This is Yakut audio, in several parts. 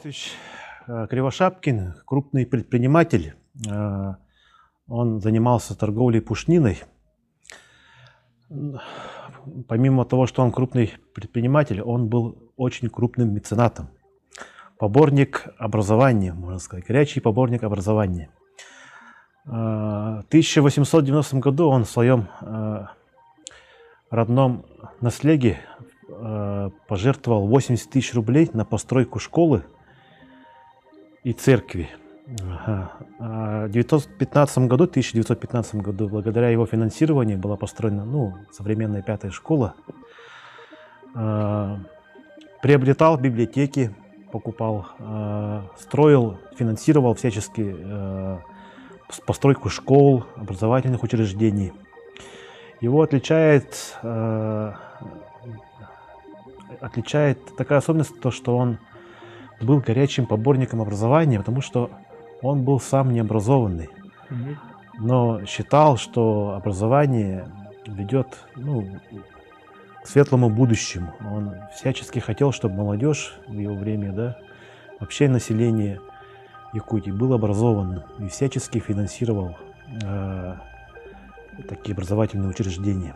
Афанасьевич Кривошапкин, крупный предприниматель. Он занимался торговлей пушниной. Помимо того, что он крупный предприниматель, он был очень крупным меценатом. Поборник образования, можно сказать, горячий поборник образования. В 1890 году он в своем родном наследии пожертвовал 80 тысяч рублей на постройку школы и церкви. В 1915 году, 1915 году, благодаря его финансированию была построена, ну, современная пятая школа. Приобретал библиотеки, покупал, строил, финансировал всячески постройку школ, образовательных учреждений. Его отличает такая особенность, то, что он был горячим поборником образования, потому что он был сам необразованный, но считал, что образование ведет, ну, к светлому будущему. Он всячески хотел, чтобы молодежь в его время, да, вообще население Якутии было образованным и всячески финансировал такие образовательные учреждения.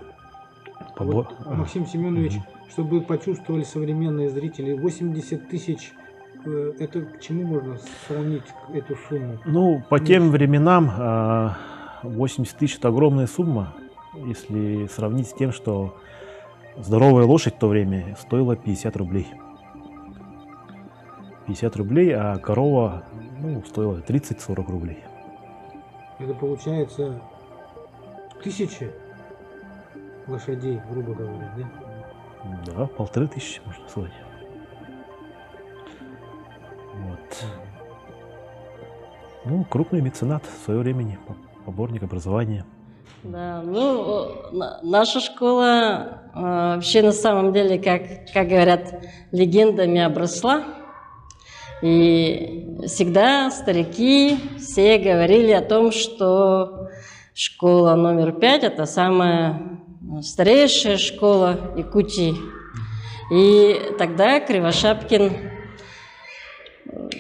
Вот, Максим Семенович, чтобы почувствовали современные зрители, 80 тысяч, это к чему можно сравнить эту сумму? Ну, по тем временам 80 тысяч – это огромная сумма, если сравнить с тем, что здоровая лошадь в то время стоила 50 рублей. 50 рублей, а корова, ну, стоила 30-40 рублей. Это получается тысячи лошадей, грубо говоря, да? Да, 1500, можно сказать. Вот. Ну, крупный меценат в свое время, поборник образования. Да, ну, наша школа вообще на самом деле, как говорят, легендами обросла. И всегда старики все говорили о том, что школа номер 5 – это самая старейшая школа Якутии. И тогда Кривошапкин,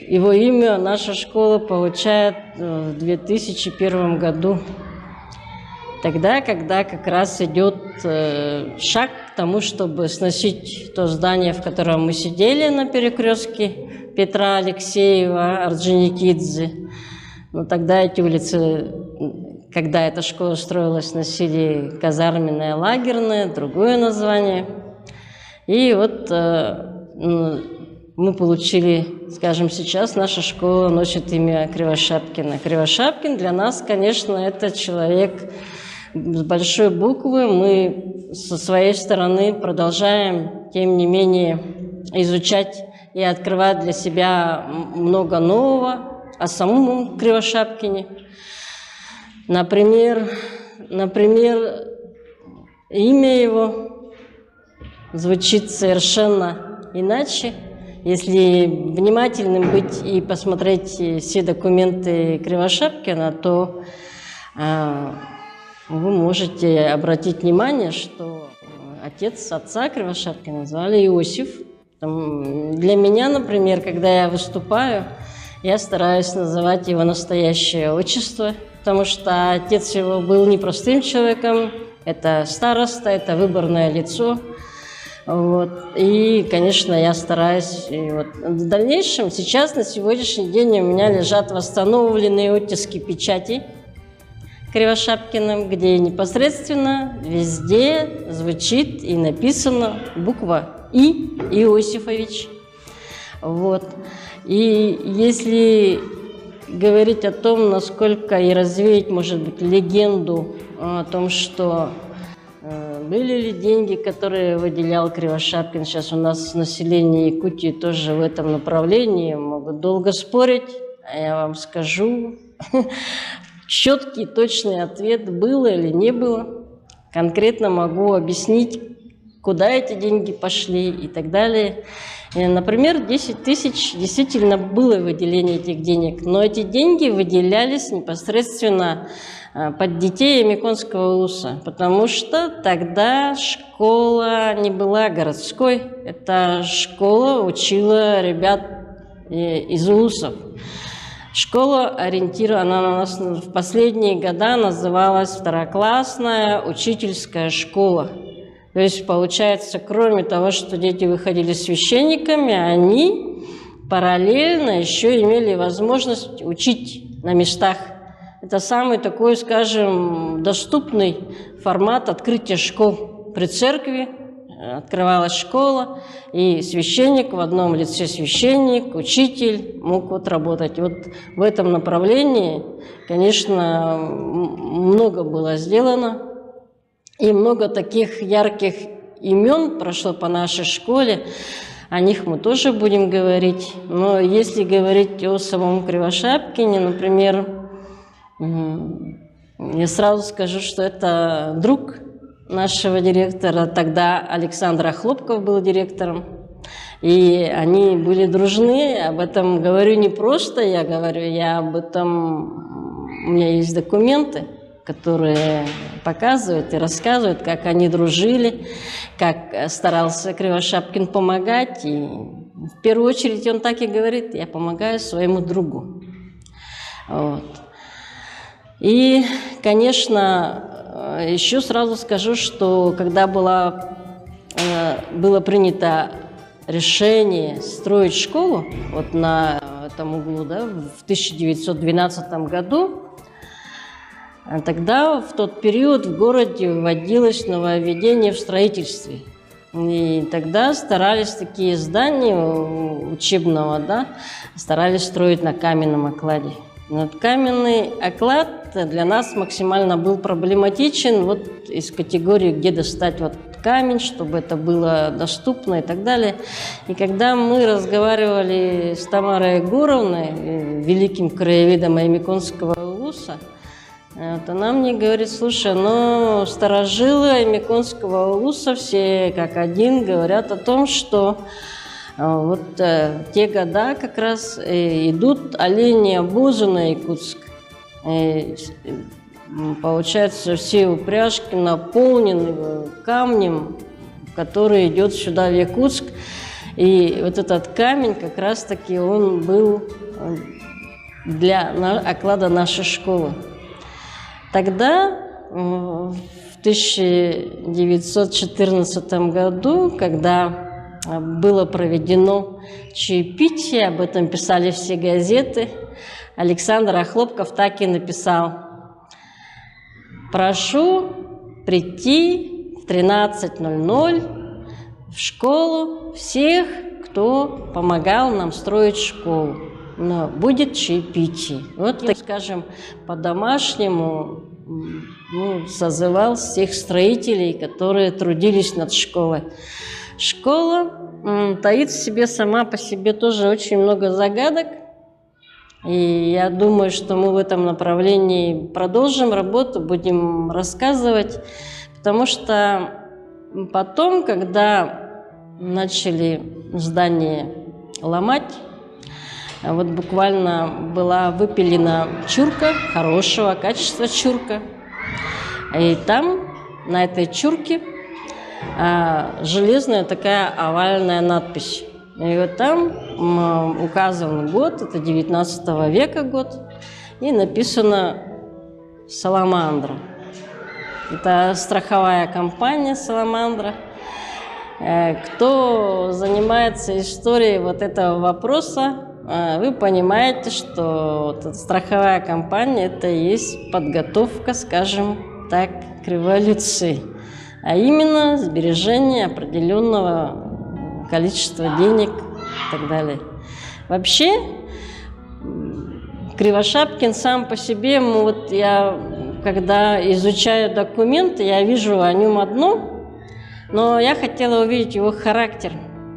его имя наша школа получает в 2001 году. Тогда, когда как раз идет шаг к тому, чтобы сносить то здание, в котором мы сидели на перекрестке Петра Алексеева, Орджоникидзе. Но тогда эти улицы, когда эта школа строилась, носили казарменное, лагерное, другое название. И вот мы получили, скажем, сейчас наша школа носит имя Кривошапкина. Кривошапкин для нас, конечно, это человек с большой буквы. Мы со своей стороны продолжаем, тем не менее, изучать и открывать для себя много нового о самом Кривошапкине. Например, имя его звучит совершенно иначе. Если внимательным быть и посмотреть все документы Кривошапкина, то вы можете обратить внимание, что отца Кривошапкина звали Иосиф. Для меня, например, когда я выступаю, я стараюсь называть его настоящее отчество, потому что отец его был непростым человеком, это староста, это выборное лицо. Вот. И, конечно, я стараюсь. И вот в дальнейшем, сейчас, на сегодняшний день у меня лежат восстановленные оттиски печати Кривошапкиным, где непосредственно везде звучит и написана буква И, Иосифович. Вот. И если говорить о том, насколько и развеять, может быть, легенду о том, что были ли деньги, которые выделял Кривошапкин, сейчас у нас население Якутии тоже в этом направлении могут долго спорить, а я вам скажу четкий, точный ответ, было или не было. Конкретно могу объяснить, куда эти деньги пошли и так далее. Например, 10 тысяч действительно было выделение этих денег, но эти деньги выделялись непосредственно под детей Оймяконского улуса, потому что тогда школа не была городской. Эта школа учила ребят из улусов. Школа ориентирована, она у нас в последние года называлась второклассная учительская школа. То есть, получается, кроме того, что дети выходили священниками, они параллельно еще имели возможность учить на местах. Это самый такой, скажем, доступный формат открытия школ. При церкви открывалась школа, и священник в одном лице священник, учитель мог вот работать. Вот в этом направлении, конечно, много было сделано, и много таких ярких имен прошло по нашей школе. О них мы тоже будем говорить. Но если говорить о самом Кривошапкине, например, я сразу скажу, что это друг нашего директора. Тогда Александр Охлопков был директором. И они были дружны. Об этом говорю не просто я говорю, я об этом... У меня есть документы, которые показывают и рассказывают, как они дружили, как старался Кривошапкин помогать. И в первую очередь он так и говорит: я помогаю своему другу. Вот. И, конечно, еще сразу скажу, что когда было принято решение строить школу вот на этом углу, да, в 1912 году, тогда в тот период в городе вводилось нововведение в строительстве. И тогда старались такие здания учебного, да, старались строить на каменном окладе. Но каменный оклад для нас максимально был проблематичен, вот из категории, где достать вот камень, чтобы это было доступно и так далее. И когда мы разговаривали с Тамарой Егоровной, великим краеведом Оймяконского улуса, вот она мне говорит: слушай, ну старожилы Оймяконского улуса все как один говорят о том, что вот те года как раз идут олени обозы на Якутск. И, получается, все упряжки наполнены камнем, который идет сюда, в Якутск. И вот этот камень как раз-таки он был для оклада нашей школы. Тогда, в 1914 году, когда было проведено чаепитие, об этом писали все газеты, Александр Охлопков так и написал: «Прошу прийти в 13:00 в школу всех, кто помогал нам строить школу. Но будет чаепитие». Вот, так скажем, по-домашнему, ну, созывал всех строителей, которые трудились над школой. Школа таит в себе сама по себе тоже очень много загадок. И я думаю, что мы в этом направлении продолжим работу, будем рассказывать. Потому что потом, когда начали здание ломать, вот буквально была выпилена чурка, хорошего качества чурка. И там, на этой чурке, железная такая овальная надпись. И вот там указан год, это 19 века год, и написано «Саламандра». Это страховая компания «Саламандра». Кто занимается историей вот этого вопроса, вы понимаете, что вот страховая компания – это и есть подготовка, скажем так, к революции, а именно сбережение определенного количества денег и так далее. Вообще, Кривошапкин сам по себе, вот я, когда изучаю документы, я вижу о нем одно, но я хотела увидеть его характер.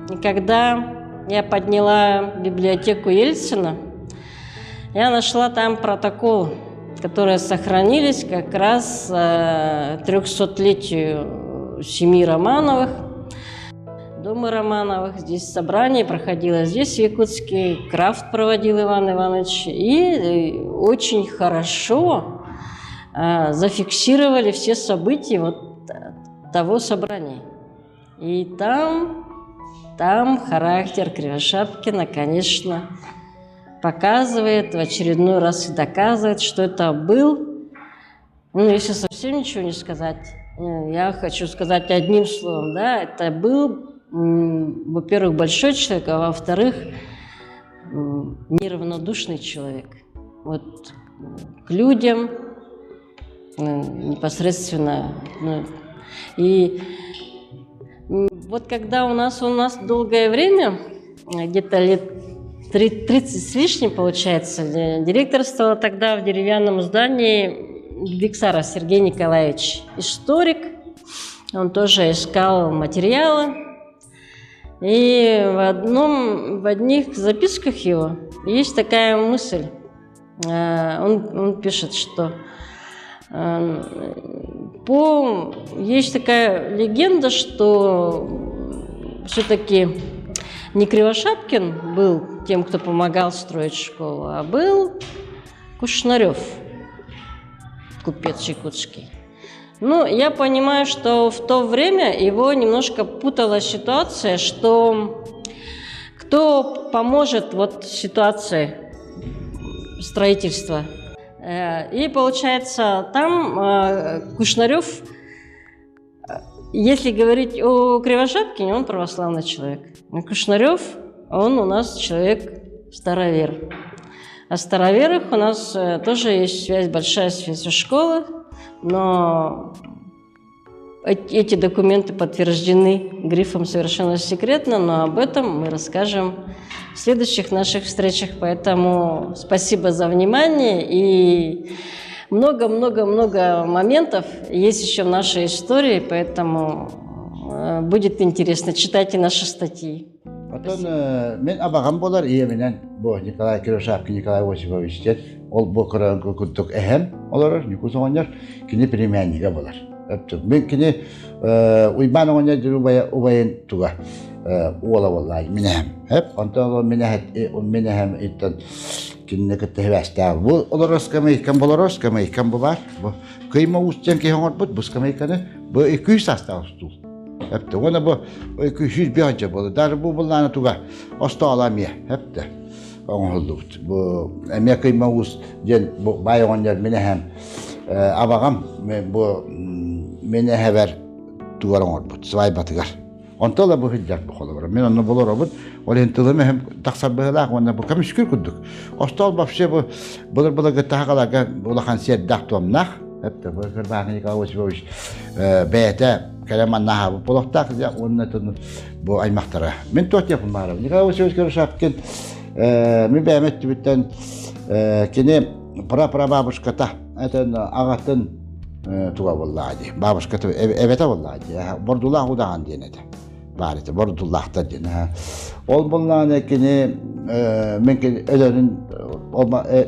И когда я подняла библиотеку Ельцина, я нашла там протокол, которые сохранились как раз 300-летию семьи Романовых, дома Романовых. Здесь собрание проходило здесь, в Якутске, крафт проводил Иван Иванович. И очень хорошо зафиксировали все события вот того собрания. И там Там характер Кривошапкина, конечно, показывает в очередной раз и доказывает, что это был, ну, если совсем ничего не сказать, я хочу сказать одним словом, да, это был, во-первых, большой человек, а во-вторых, неравнодушный человек. Вот к людям непосредственно. Ну, и вот когда у нас долгое время, где-то лет 30 с лишним, получается, директорствовал тогда в деревянном здании Биксаров Сергей Николаевич, историк. Он тоже искал материалы. И в одних записках его есть такая мысль. Он пишет, что есть такая легенда, что все-таки не Кривошапкин был тем, кто помогал строить школу, а был Кушнарев, купец якутский. Ну, я понимаю, что в то время его немножко путала ситуация, что кто поможет вот ситуации строительства. И получается, там Кушнарев, если говорить о Кривошапкине, он православный человек. А Кушнарев, он у нас человек старовер. А староверах у нас тоже есть связь, большая связь со школой, но эти документы подтверждены грифом «Совершенно секретно», но об этом мы расскажем в следующих наших встречах. Поэтому спасибо за внимание и много-много-много моментов есть еще в нашей истории, поэтому будет интересно. Читайте наши статьи. Оттон мин абаҕам буолар ийэбинэн бу Николай Кривошапкин Николай Осипович диэн ол бу курдук эһэм олорор Ньукуус оҕонньор кини племяннига буолар. Мин кини Уйбаан оҕонньор диэн убайын туга уола буолла мин эһэм. Эп онтон ол мин мин эһэм иттэн кинини кытта сибээстээх. Бу олорор скамейкам болорор скамейкам бу бар. Бу кыйма уус диэн киһи оҥорбут бу скамейканы бу 200 саастаах устуул. Эпте уонна бу 205 буолла. Даже бу буллаана туга остооло эмиэ эпте оҥоһуллубут. Бу эмиэ кыйма уус диэн бу баай оҕонньор мин эһэм абаҕам бу мин эһэбэр тугар оҥорбут свайбатыгар. Онто ла бу сылдьар бу холобура. Мин онно болоробут. Ол иһин тылым эһэм тахсар быһыылаах уонна бу көмүскүр курдук. Остоол вообще бу былыр былыргы хагаларга улахан сиэрдээх туомнаах. Эпте бу Кырбаахы Николай Осипович бэйэтэ кэлэн манна аһаабыт болохтаах уонна бу аймахтара. Мин туох диэхпин баҕарабын. Николай Васильевич Кривошапкин мин бэйэм өттүбүттэн кини прапрабабушката этэн аҕатын туга буоллаҕа дии. Бабушката эбэтэ буоллаҕа дии. Бордулаах удаҕан диэн этэ. Баар этэ бордулаахтар диэн. Ол буоллаҕына кини мин өлөрүн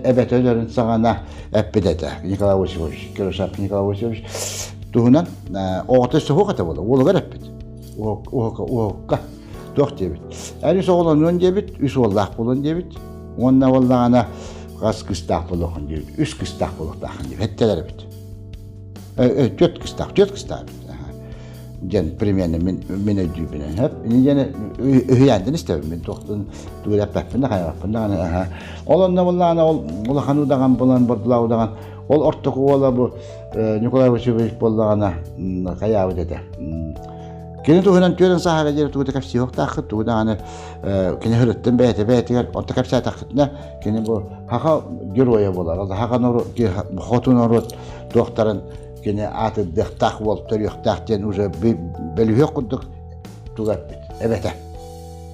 эбэтэ өлөрүн саҕана эппит этэ. Николай Васильевич, Кривошапкин Николай Васильевич туһунан оҕото суох этэ буола уолугар эппит. Уһукка туох диэбит. Эн үс оҕолонуон диэбит, үс уоллаах буолуон диэбит. Уонна буоллаҕына хас кыстаах буолуохун диэбит, үс кыстаах буолуохтаахын диэбит. Эттэлэр эбит. Түөрт кыстаах, түөрт кыстаах эбит. Диэн примерно мин мин өйдүүбүнэн хөп. Диэн үһүйээнтэн истэбин мин туохтун тугу эппэппин да хайабаппын даҕаны. Ол онно буоллаҕына ол улахан удаҕан булан бордулаа удаҕан ол ортоку уола бу Николай Васильевич буоллаҕына хайаабыт этэ. Кини туһунан түөрэн сааһыга диэри тугу да кэпсиэхтааххыт, тугу даҕаны кини хырыттын бэйэтэ бэйэтигэр онто кэпсээтэххитинэ кини бу хаха геройа буолар. Ол хаха хоту норуот туохтарын кини аатырдыахтаах уол төрүөхтээх диэн уже бөлүһүөх курдук тугу эппит эбэтэ.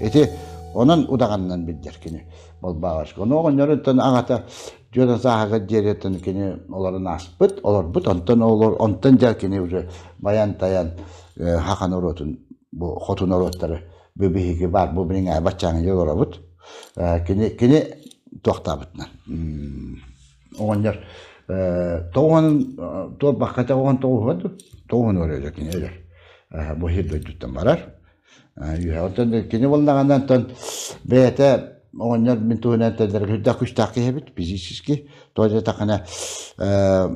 Ити онон удаҕанынан билдэр кини Болбааҕашка. Ону оҕонньоруттан аҕата түөрт сааһыгар диэриттэн кини олорон ааспыт, олорбут, онтон олор, онтон дьэ кини уже байан-тайан хаха норуотун бу хоту норуоттары бу биһиги баар бу билиҥ баччааҥы дьэ олоробут. Кини кини туохтаабытынан оҕонньор тоҕуһанын туолбакка тоҕуһан тоҕуһуа тоҕуһун өлөр кини өлөр бу сир дойдуттан барар. Үһэ онтон кини буоллаҕына онтон бэйэтэ. оҕонньор мин туһунан этэллэр үрдээх күстээх киһи эбит физически. Тоҕо диэтэххинэ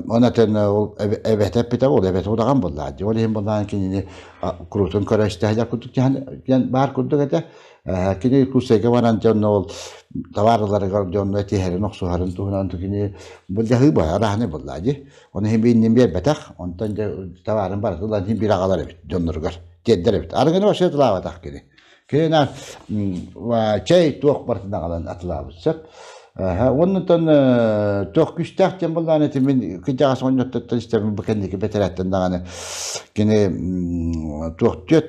онатын ол эбэтэ эппитэ ол эбэтэ удаҕан буоллаа. Ол иһин буоллаан кинини куруутун көрө истэһэлэр курдук диэн баар курдук этэ. Кини Иркутскайга баран дьонно ол товарыларыгар дьонно этиһэрин, охсуһарын туһунан кини былдьаһыы баар араһаны буоллаа дии. Оны иһин бииннин биэрбэтэх, онтон дьэ товарын барытын ылан иһин биир аҕалар эбит дьонноругар тиэрдэр эбит. Арыгыны вообще тылаабатах кини. Кини чэй туох барытын аҕалан атылаабыт сөп. Оннутан туох күстээх диэн буоллаҕына ити мин кырдьаҕас оҕонньоттортон истэбин бу кэнники бэтэрээттэн даҕаны кини туох түөт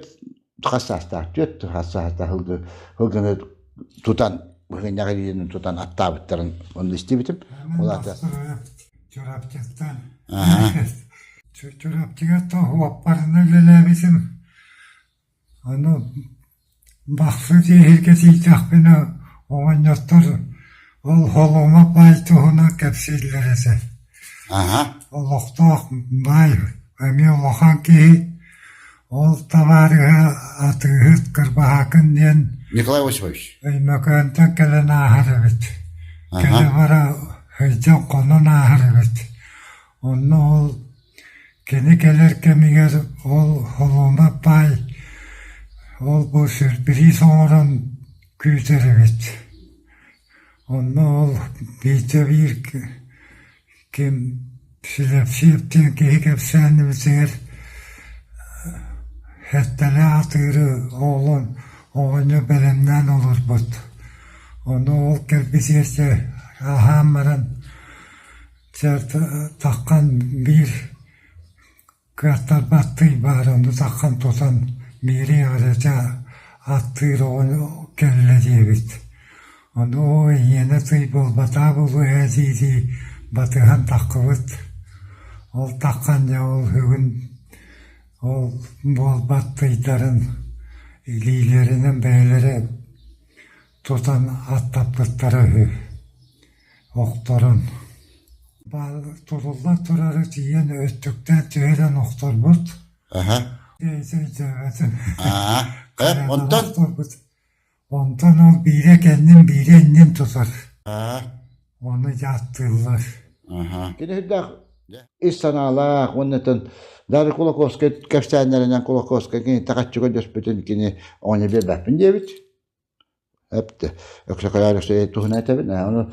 хас саастаах түөт хас саастаах ылгыны тутан быһынньах илиинин тутан аттаабыттарын онно истибитим. Ол аата Чурапчыттан Чурапчыга тоһуоппарына үлэлээбитим. Ону Бахсы тиэһиргэ тиийдэхпинэ оҕонньоттор ол холума баай туһунан кэпсииллэр этэ. Олохтоох баай эмиэ улахан киһи, ол табаарыһа атыыһыт Кырбаһаакын диэн Николай Осипович. Өймөкөөнтөн кэлэн ааһар эбит. Кэлэ бара сылдьан хонон ааһар эбит. Онно ол Кини кэлэр кэмигэр ол холуома баай ол-бу сюрприз оҥорон күүтэр эбит. Онно ол биирдэ биир ким Силэпсиэп диэн киһи кэпсээнибитигэр сэттэлээх атыыры оҕолон оҕонньор бэлэмнээн олорбут. Ону ол кэлбитигэр аһаан баран Таххан биир кыаттарбат тый баар, ону таххан тутан биири эҕэрдэ аттыыр оҕону кэллэ диэбит. Ону оо эйиэнэ тый буолбатаа буолуо ээ дии-дии батыһан таххыбыт. Ол таххан дьэ ол бүгүн ол буолбат тыйдарын илиилэринэн бэйэлэрэ тутан аттаппыттара үһү. Охторон тутуллан турары тиийэн өттүктээн түһэрэн охторбут. Онтон? Онтон ол биирэ кэннин, биирэ иннин тутар. Ону дьааттыыллар. Кини сүрдээх ис санаалаах уонна даже Кулаковскай кэпсээннэринэн Кулаковскай кини такаччыга дөспүтүн кини оҕонньор биэрбэппин диэбит. Эптэ Өксөкөлөөх Өлөксөй туһунан этэбин. Ону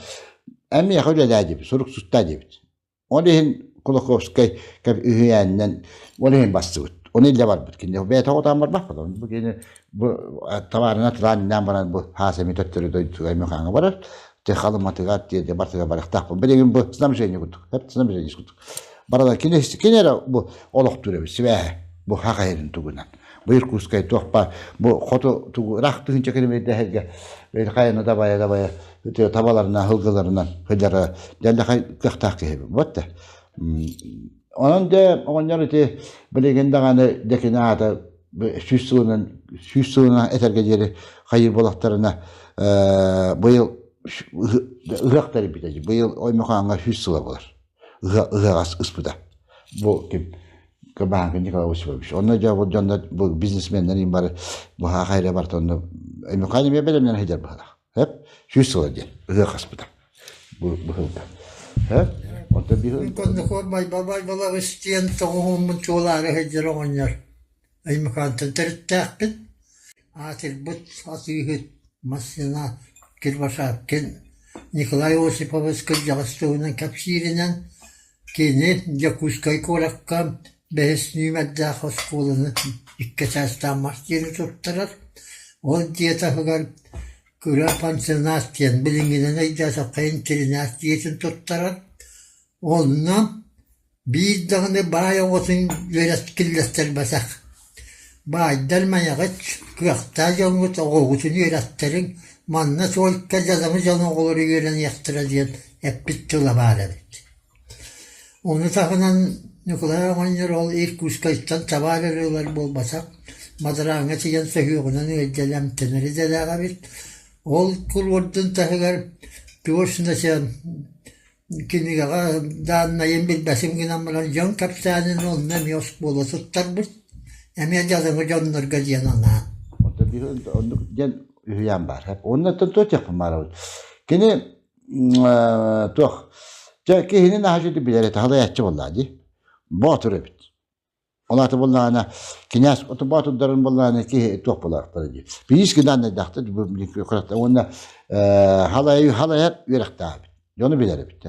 эн миэхэ үлэлээ диэбит, сурук суттаа диэбит. Ол иһин Кулаковскай үһүйээнинэн ол иһин бастыбыт. Ону илдьэ барбыт. Кинини бэйэтэ оҕотоон барбаппыт. Бу кини бу табаарына тылаан иннээн баран бу хаас эми төттөрү дойдутугар Мөхааҥҥа барар. Те халыматыгар тиэрдэ бартыгар барыахтаахпын. Билигин бу снабжение курдук. Снабжение курдук. Баралар кини кини эрэ бу олохтуур эбит сибээһэ. Бу хаха иһин тугунан. Бу Иркутскай туох баар бу хоту тугу ыраах тыһыынча километрдэһэргэ хайаны дабайа дабайа табаларынан сылгыларынан сылдьара дьэллэхэй кыахтаах киһи вот онон дьэ оҕонньор ити билигин даҕаны дьэкини аата 100 сылынан 100 сылынан этэргэ диэри хайыыр буолахтарына быйыл ыһыах тэрийбитэ быйыл Оймохооҥҥо 100 сыла буолар ыһыаҕас ыспыта бу ким Кыбааҥкы Николай Осипович. Онно дьэ бу дьоннор бу бизнесменнэр им бары быһаа хайра барта онно Михаил эмиэ бэлэмнэн сылдьар быһалаах. Хөп 100 сыла диэн ыһыах аспыта. Бу быһылда. Хөп онто биһ Коннохор Байбал Байбалабыс диэн тоҕуһуммун чуолаары сылдьар оҕонньор Өймөкөөнтөн төрүттээхпин. Аатырбыт атыыһыт массыына Кирбашаткин Николай Осипович кырдьаҕас туһунан кэпсииринэн Кини Дьокуускай куоракка бэһис нүөмэрдээх оскуоланы икки саастаах мас диэни туттарар. Ол дьиэ таһыгар кыра пансионат диэн билиҥҥинэн өйдөөтөххө интэринээт дьиэтин туттарар. Онно биир даҕаны баай оҕотун үөрэт киллэттэрбэтэх. Баайдар майаҕыт, кыахтаах дьоҥҥут оҕоҕутун үөрэттэриҥ, манна только дьадаҥы дьон оҕолоро үөрэниэхтэрэ диэн эппит тыла баар эбит. Ону таһынан Ньукулай оҕонньор ол Иркутскайтан табаар эрэ ылар буолбатах, бадарааҥҥа тиийэн сөһүөҕүнэн ыалдьан эмтэнэр идэлээх эбит. Ол куруордун таһыгар точно кинигэҕэ дааннайын билбэтим гынан баран дьон кэпсээнин онно эмиэ оскуола туттарбыт, эмиэ дьадаҥы дьоннорго диэн анаан. Оннук диэн. үһүйээн баар. Онно туох диэхпин баарабын. Кини туох дьэ киһини наһаа үчүгэй билэр этэ, халайааччы буоллаа дии. Боотур эбит. Ол аата буоллаҕына кинээс ото боотурдарын буоллаҕына киһи туох буолаахтара дии. Биис гынааннайдаахтар уонна халайы халайар үөрэхтээх эбит. Дьону билэр эбит.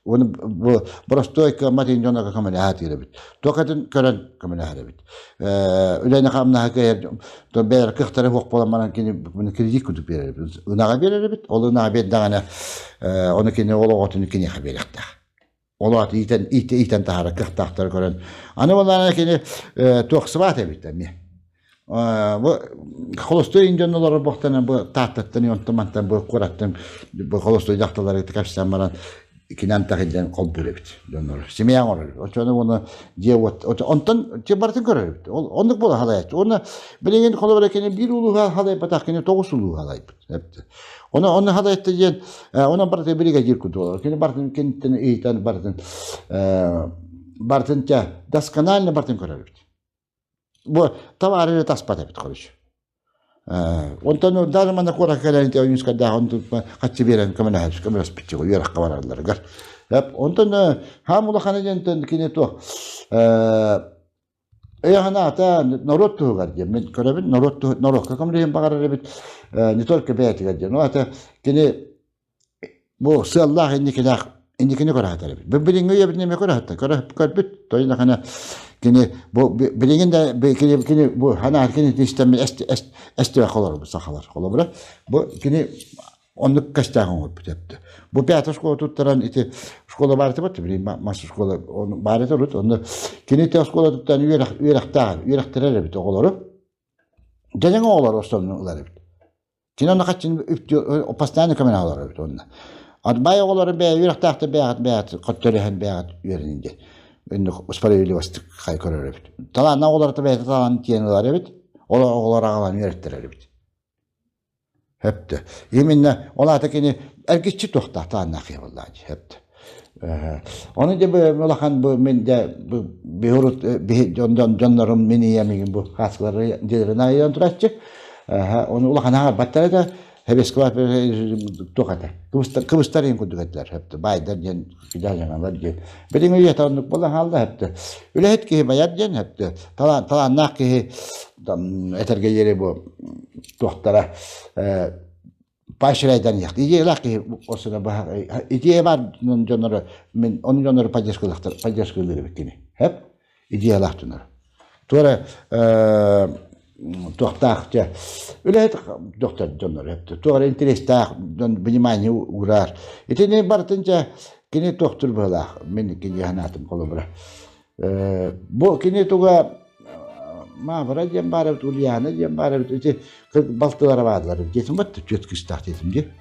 Уонна бу боростуой кыаммат иһин дьоно көмөлөһө тиир эбит. Туох этин көрөн көмөлөһөр эбит. Үлэни хамнаһы кыайар бэйэр кыахтара суох буолан баран кини кредит курдук биэрэр эбит. Ынаҕа биэрэр эбит. Ол ынаҕа биэрдэҕинэ ону кини ол оҕотун киниэхэ биэриэхтээх. Ол аата иитэн иитэн таһаарар кыахтаахтары көрөн. Аны буоллаҕына кини туох сыбаат эбит эмиэ. Бу холостуой индиан олорор буохтана бу Тааттаттан онтон мантан бу куораттан бу холостуой дьахталлары кэпсээн баран кинан тахилден холбуур эбит дьоннору семья оҥорор очону уонна дьиэ уот онтон дьиэ барытын көрөр эбит ол оннук буола халайааччы уонна билигин холобура кини биир улууһа халайбатах кини тоҕус улууһа халайбыт Оны оны халайта диэн онон барыта бригадир курдук кини барытын киниттэн ыйытан барытын барытын досконально барытын көрөр эбит Бу табаары таспат эбит короче. Онтон даже манна куоракка кэлэн ойуунскайдаах онтон хаччы биэрэн көмөлөһөр көмөлөспүт үөрэххэ баралларыгар. Онтон хаам улахана диэнтэн кини туох өйө-санаата норуот туһугар диэн мин көрөбүн норуот норуокка көмөлөһүөн баҕарар эбит не только бэйэтигэр диэн. Ол аата кини Бу сыаллаах инникилээх инникини көрө сатар эбит. Бу билиҥҥи үйэбитин эмиэ көрө сатар, көрө көрбүт. Тойон кини бу билигин да кини кини бу ханаа кини истэммит эстибэккэ олоробут сахалар. Холобура бу кини оннук кэстээх оҥорбут эбит. Бу пятая школа туттаран ити школа баар этэ били масс школа баар этэ урут. Онно кини те школа туттан үөрэх үөрэхтээх үөрэхтэрэр эбит оҕолору. Дьэдьэҥ оҕолору основной ылар эбит. Кини онно хаччын постоянно көмөнө олорор эбит уонна. Бай оҕолору бэйэ үөрэхтээхтэр бэйэҕит бэйэҕит хотторүһэн бэйэҕит үөрэнин диэн. Инник справедливостик хай көрөр эбит. Талааннаах оҕолору бэйэтэ талаан тиэн ылар эбит. Ол оҕолор аҕалан үөрэттэрэр эбит. Хөптө. Именно ол аата кини эргиччи туохтаах талааннаах киһи буоллаа дии. Хөптө. Ону дьэ бу улахан бу мин дьэ бу биһурут биһи дьон дьоннорум мин ийэм бу хааскылары дьиэлэрин айан тураччы. Ону улахан аҕарбаттар этэ. Хэбэскэ туох этэ. Кыбыстар иһин курдук этилэр. Хөптө байдар диэн дьаһаналар диэн. Билиҥ үйэтэ оннук буолан хаалла хөптө. Үлэһит киһи байар диэн хөптө. Талааннаах киһи этэргэ диэри бу туохтара поощряйдан иһэх. Идеялаах киһи осуна идея бар дьоннору мен onu дьоннору поддержкалыахтар поддержкалыыр эбит кини. Хэп идеялаах дьоннору. Туора туохтаах дьэ үлэһит доктор дьоннору хэп туора интерестээх дьон внимание уурар. Итини барытын дьэ кини туохтур быһылаах мен кини санаатым холобура. Бу кини туга Маабыра диэн баар эбит, Ульяна диэн баар эбит, ити балтылара бааллар эбит диэтим бат, түөрт кыыстаах диэтим дии.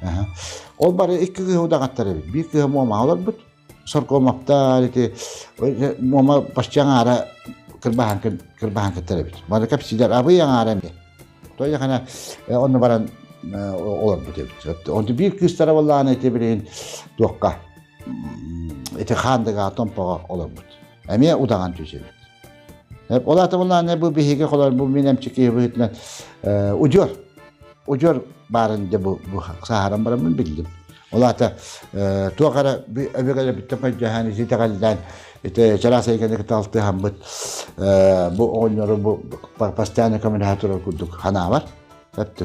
Ол бары икки кыыһы удаҕаттар эбит. Биир кыыһа Муомаҕа олорбут, Соркомовтар ити Муома бачча аҥаара кырбаһан кырбаһан кыттар эбит. Бары кэпсиилэр абый аҥаара эмиэ. Тойохана онно баран олорбут эбит. Онту биир кыыстара буоллаҕына ити билигин туохха ити хаандыга томпоҕо олорбут. Эмиэ удаҕан түс эбит. Ол аата буллаана бу биһиги холор бу мин эмчики быһыытынан удьуор удьуор баарын дьэ бу бу сааһыран бараммын биллим. Ол аата туох эрэ өбүгэлэрбиттэн көрдөһөн ити итэҕэллээн ити чараас эйгэни кытта алтыһаммыт бу оҕонньору бу постоянно көмөлөһө турар курдук санаабар.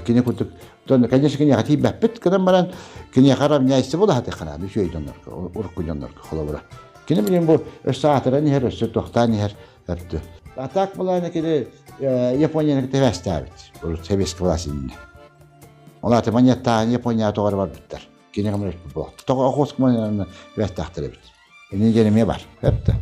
Кини курдук конечно киниэхэ тиийбэппит гынан баран киниэхэ равняйся буола сатыаххына үчүгэй дьоннорго урукку дьоннорго холобура. Кини билин бу өссө аатыран иһэр, өссө тохтоон иһэр өттү. А так былаана кини Японияны тэбэстээбит. Урут советская власть иннинэ. Ол аата маньяттаан Японияға тоҕо барбыттар. Кини көмөлөспүт буолар. Тоҕо охотск маньяны тэбэстээхтэр эбит. Ini диэн эмиэ бар. Өптө.